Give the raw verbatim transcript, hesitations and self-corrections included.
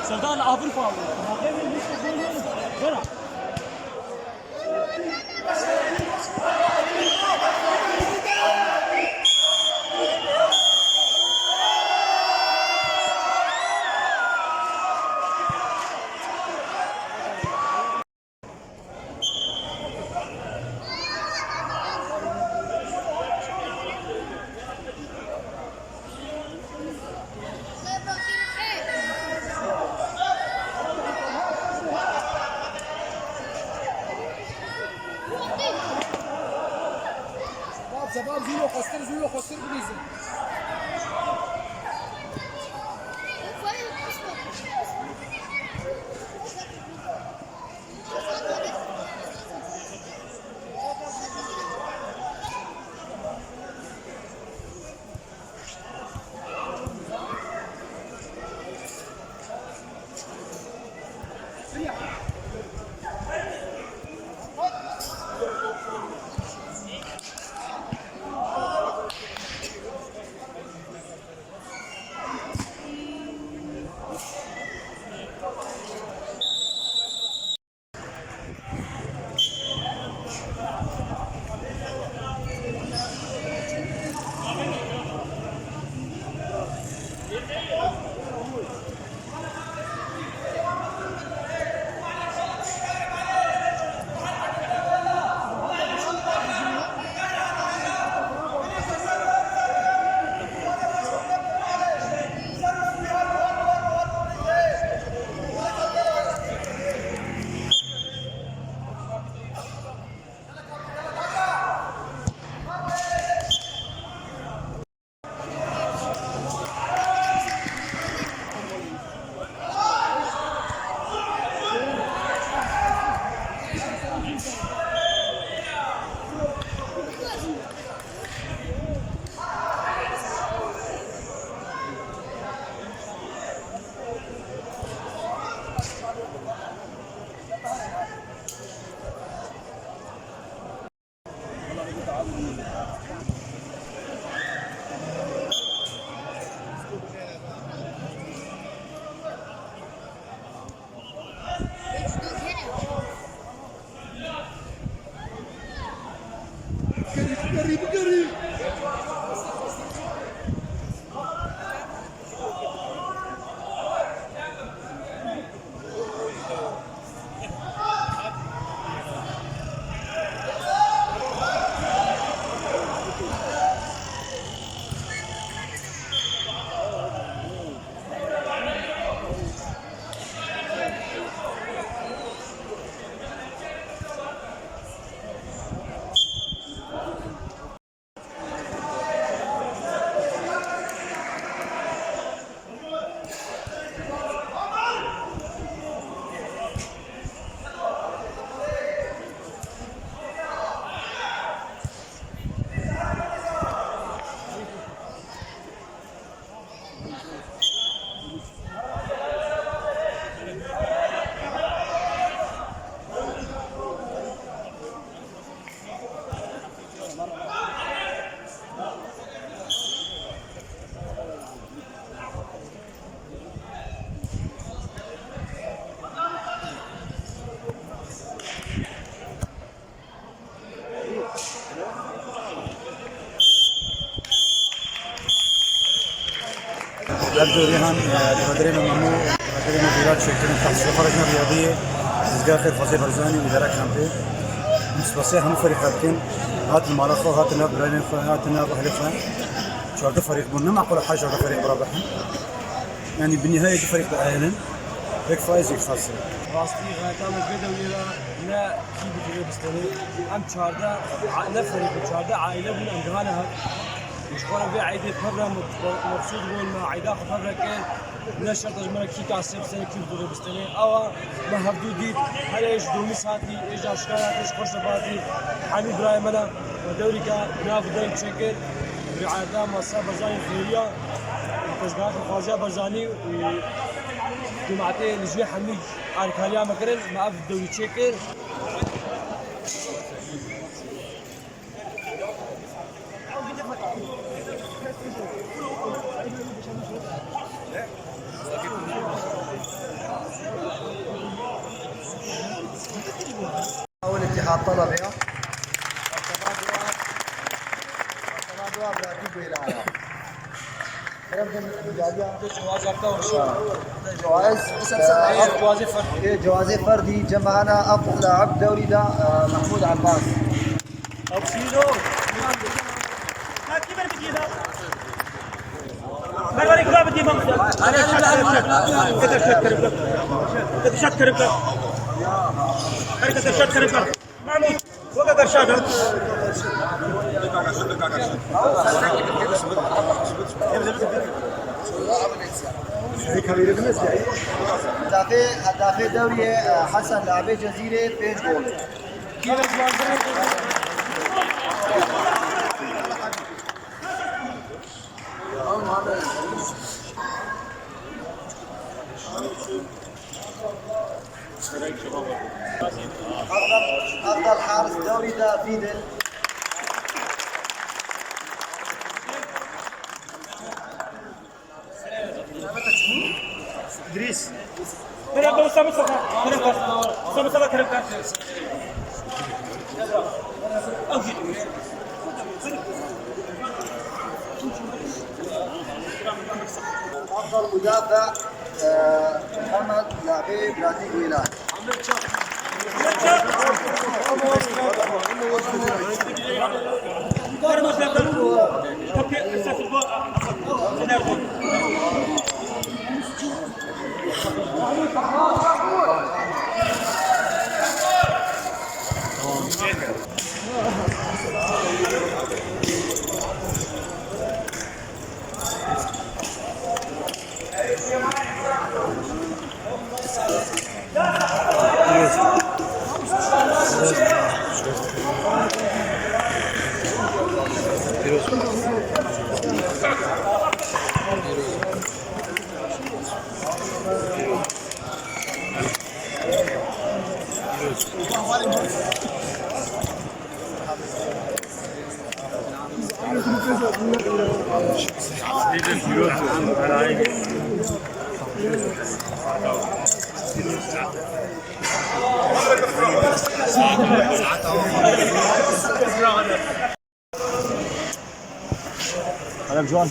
Serdar Avrupa. Vera. Şebab, şebab, zû xwestir, zû xwestir bilîzin. Ev dorî han, e, Xedirê me Memo, Xedirê me Mîraç çêkirin, tehsîlê xwe rejna riyadiyê, Dezgeha Xêrxwazê Barzanî û Îdara Kampê. Em spasiya hemû ferîqe dikin. Hatin mala xwe, hatin nav birayên xwe, hatin nav ehlê xwe. Çardeh ferîq bûn. Ne maqûl e her çardeh ferîq bira bihin. Yanî bi nihayê du ferîq diehilin. Yek faiz, yek xasir. Rastî, xeta me ji vê dewrê re ne kî bi dûrê bistenê. Em çardeh, a-, ne ferîq bûn, çardeh aîle bûn, em gihane hev. Ji xwe re vê eydê pevre me-, mebsûd bûn, me eyda xwe pevre kir. Ne şert e ji me re kî kasê bistenê, kî bi dûrê bistenê. Awa me hevdû dît, herê ji Domîs hatî, ê ji Aşkar hatî, ji Xweşebê hatî. Hemî birayê me ne, me dewrîka nav û deng çêkir. Riayeta Masa Barzanî Xêriya, Dezgeha Xêrxwaziya Barzanî û cemaetê li cihê hemî alîkariya me kirin, me ev dewrî çêkir. الطلبة. الطلبة دوا، الطلبة دوا براتي بيلانا. كرم جن ميدالية. جواز أكتر. جوائز. إيه، جوازي فردي. جمعنا أفضل لاعب دوري دا، آه، محمود عباس. هدافê, herdafê dewriyê, e, Hesen, labê Cezîrê, pênc gol. أفضل، أفضل حارس دوري دا فيدل. إدريس. كرم كر، أستاذ مصطفى. كرم كر. أستاذ مصطفى، كرم كر. أو جيت. أفضل مدافع، آه، محمد لعبي براتي جويلان. Helal John.